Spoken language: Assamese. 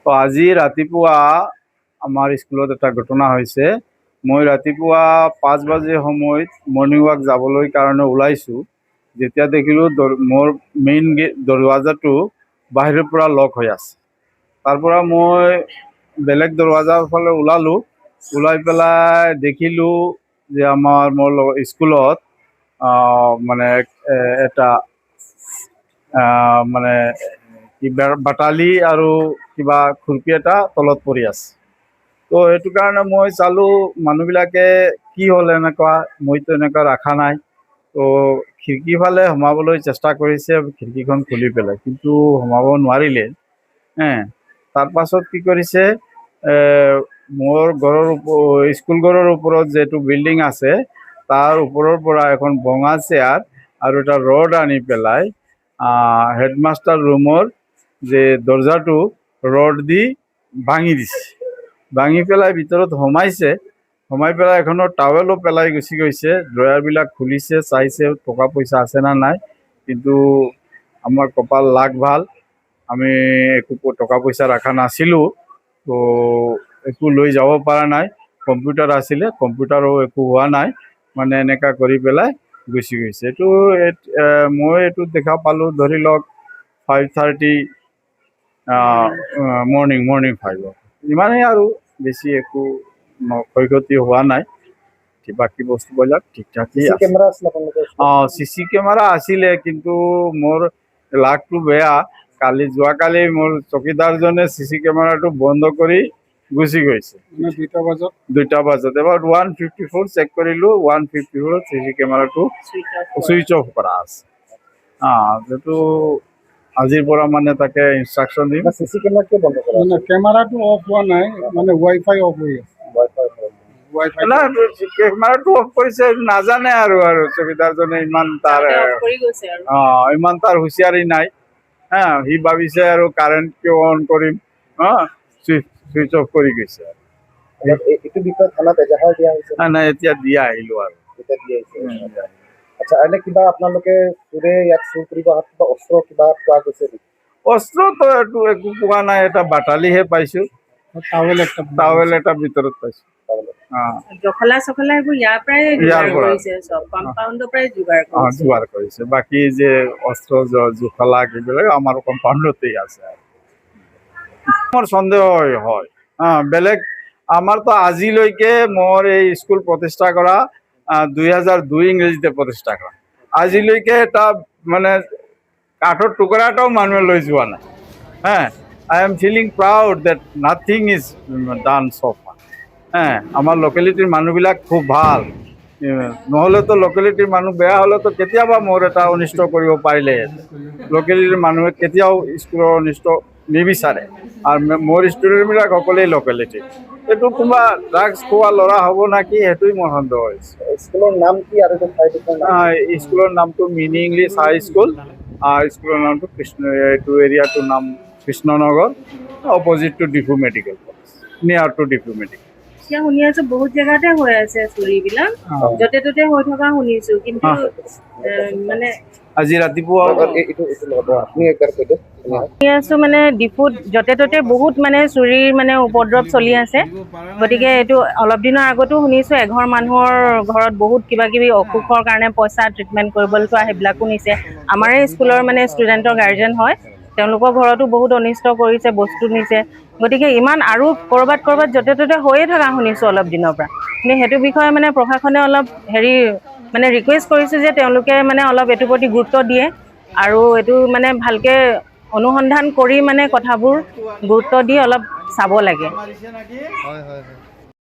তো আজি ৰাতিপুৱা আমাৰ স্কুলত এটা ঘটনা হৈছে। মই ৰাতিপুৱা 5 বাজি সময়ত মৰ্ণিং ৱাক যাবলৈ কাৰণে ওলাইছোঁ। যেতিয়া দেখিলোঁ মোৰ মেইন গেট দৰৱাজাটো বাহিৰৰ পৰা লক হৈ আছে। তাৰ পৰা মই বেলেগ দৰৱাজাৰ ফালে ওলালোঁ। ওলাই পেলাই দেখিলোঁ যে মোৰ লগত স্কুলত মানে এটা মানে কিবা বাটালি আৰু কিবা খুৰপি এটা তলত পৰি আছে। তো সেইটো কাৰণে মই চালোঁ, মানুহবিলাকে কি হ'ল এনেকুৱা, মইতো এনেকুৱা ৰখা নাই। তো খিৰিকী ফালে সোমাবলৈ চেষ্টা কৰিছে, খিৰিকীখন খুলি পেলাই, কিন্তু সোমাব নোৱাৰিলে। হে, তাৰপাছত কি কৰিছে, মোৰ ঘৰৰ স্কুল ঘৰৰ ওপৰত যিটো বিল্ডিং আছে, তাৰ ওপৰৰ পৰা এখন ভঙা চেয়াৰ আৰু এটা ৰড আনি পেলাই হেডমাষ্টাৰ ৰুমৰ যে দৰ্জাটো ৰড দি ভাঙি দিছে। ভাঙি পেলাই ভিতৰত সোমাইছে। সোমাই পেলাই এখনৰ টাৱেলো পেলাই গুচি গৈছে। ড্ৰয়াৰবিলাক খুলিছে, চাইছে টকা পইচা আছে না নাই। কিন্তু আমাৰ কপাল লাক ভাল, আমি একো টকা পইচা ৰখা নাছিলোঁ, তো একো লৈ যাব পৰা নাই। কম্পিউটাৰ আছিলে, কম্পিউটাৰো একো হোৱা নাই। মানে এনেকা কৰি পেলাই গুচি গৈছে। এইটো মই এইটো দেখা পালোঁ ধৰি লওক 5:30 মৰ্ণিং, মৰ্ণিং 5ত। ইমানেই আৰু বেছি একো ক্ষয় ক্ষতি হোৱা নাই। বাকী বস্তুবিলাক ঠিক ঠাকেই চি আছে। কেমেৰা আছিল আপোনালোকৰ? অঁ, চি চি কেমেৰা আছিলে, কিন্তু মোৰ লাকটো বেয়া, কালি যোৱাকালি মোৰ চকীদাৰজনে চি চি কেমেৰাটো বন্ধ কৰি গুচি গৈছে। মানে 2টা বজাত? 2টা বজাত। এবাৰ 1:54 চেক কৰিলোঁ, 1:54ত চি চি কেমেৰাটো চুইচ অফ কৰা আছে। সেইটো আজিৰ পৰা মানে তাকে ইনষ্ট্ৰাকশ্যন দিম। চি চি কেমেৰা কিয় বন্ধ কৰা? মানে কেমেৰাটো অফ হোৱা নাই, মানে ৱাই ফাই অফ হৈ আছে। ৱাই ফাই? ৱাই ফাই। নাই, কেমেৰাটো অফ কৰিছে নাজানে আৰু চকীদাৰজনে ইমান তাৰ কৰি গৈছে আৰু। ইমান তাৰ হুঁচিয়াৰী নাই। হা, সি ভাবিছে আৰু কাৰেণ্ট কিয় অন কৰিম, হা, চুইচ অফ কৰি গৈছে। এইটো বিষয়ত থানাত এজাহাৰ দিয়া হৈছে? নাই নাই এতিয়া দিয়া আহিলো আৰু। এতিয়া দিয়া আহিছে। আচ্ছা, এনে কিবা আপোনালোকে চোৰে ইয়াত চুৰ কৰিব অহাত কিবা অস্ত্ৰ কিবা পোৱা গৈছে নেকি? অস্ত্ৰতো এইটো একো পোৱা নাই, এটা বাটালিহে পাইছো। টাৱেল একটা। টাৱেল এটা ভিতৰত পাইছো। টাৱেল। জখলা চখলা সেইবোৰ ইয়াৰ পৰাই ইয়াৰ যোগাৰ পৰা। কৰিছে, চব কম্পাউণ্ডৰ পৰাই যোগাৰ কৰিছে। যোগাৰ কৰিছে। বাকী যে অস্ত্ৰ জখলা এইবিলাক আমাৰ কম্পাউণ্ডতেই আছে। মোৰ সন্দেহ হয়, বেলেগ আমাৰতো আজিলৈকে মোৰ এই স্কুল প্ৰতিষ্ঠা কৰা 2002 ইংৰাজীতে প্ৰতিষ্ঠা কৰা, আজিলৈকে এটা মানে কাঠৰ টুকুৰা এটাও মানুহে লৈ যোৱা নাই। হে, I am feeling proud that nothing is done so far. হে, আমাৰ লোকেলিটিৰ মানুহবিলাক খুব ভাল। নহ'লেতো লোকেলিটিৰ মানুহ বেয়া হ'লেতো কেতিয়াবা মোৰ এটা অনিষ্ট কৰিব পাৰিলেহেঁতেন। লোকেলিটিৰ মানুহে কেতিয়াও স্কুলৰ অনিষ্ট নিবিচাৰে আৰু মোৰ ষ্টুডেণ্টবিলাক সকলোৱেই লোকেলিটিৰ। এইটো কোনোবা ড্ৰাগছ খোৱা ল'ৰা হ'ব নেকি, সেইটোৱেই মোৰ সন্দেহ হৈছে। স্কুলৰ নাম কি আৰু এইটো ঠাইডোখৰ নাম? স্কুলৰ নামটো মিনি ইংলিছ হাই স্কুল। স্কুলৰ নামটো কৃষ্ণ, এইটো এৰিয়াটোৰ নাম Krishnanagar, opposite to Diphu Medical College, near to Diphu Medical. এতিয়া শুনি আছো বহুত জেগাতে হৈ আছে চুৰিবিলাক, য'তে ত'তে হৈ থকা শুনিছো, কিন্তু মানে আজি ৰাতিপুৱা এইটো লগত আপুনি একবাৰ কৈ দিয়ক। শুনি আছো মানে ডিফুত য'তে ত'তে বহুত মানে চুৰিৰ মানে উপদ্ৰৱ চলি আছে। গতিকে এইটো অলপ দিনৰ আগতো শুনিছো এঘৰ মানুহৰ ঘৰত বহুত কিবা কিবি অসুখৰ কাৰণে পইচা ট্ৰিটমেণ্ট কৰিবলৈ থোৱা সেইবিলাকো নিছে। আমাৰে স্কুলৰ মানে ষ্টুডেণ্টৰ গাৰ্জেন হয়, তেওঁলোকৰ ঘৰতো বহুত অনিষ্ট কৰিছে, বস্তু নিছে। গতিকে ইমান আৰু ক'ৰবাত ক'ৰবাত য'তে ত'তে হৈয়ে থকা শুনিছো অলপ দিনৰ পৰা। কিন্তু সেইটো বিষয়ে মানে প্ৰশাসনে অলপ হেৰি মানে ৰিকুৱেষ্ট কৰিছোঁ যে তেওঁলোকে মানে অলপ এইটোৰ প্ৰতি গুৰুত্ব দিয়ে আৰু এইটো মানে ভালকে অনুসন্ধান কৰি মানে কথাবোৰ গুৰুত্ব দি অলপ চাব লাগে। হয় হয় হয়।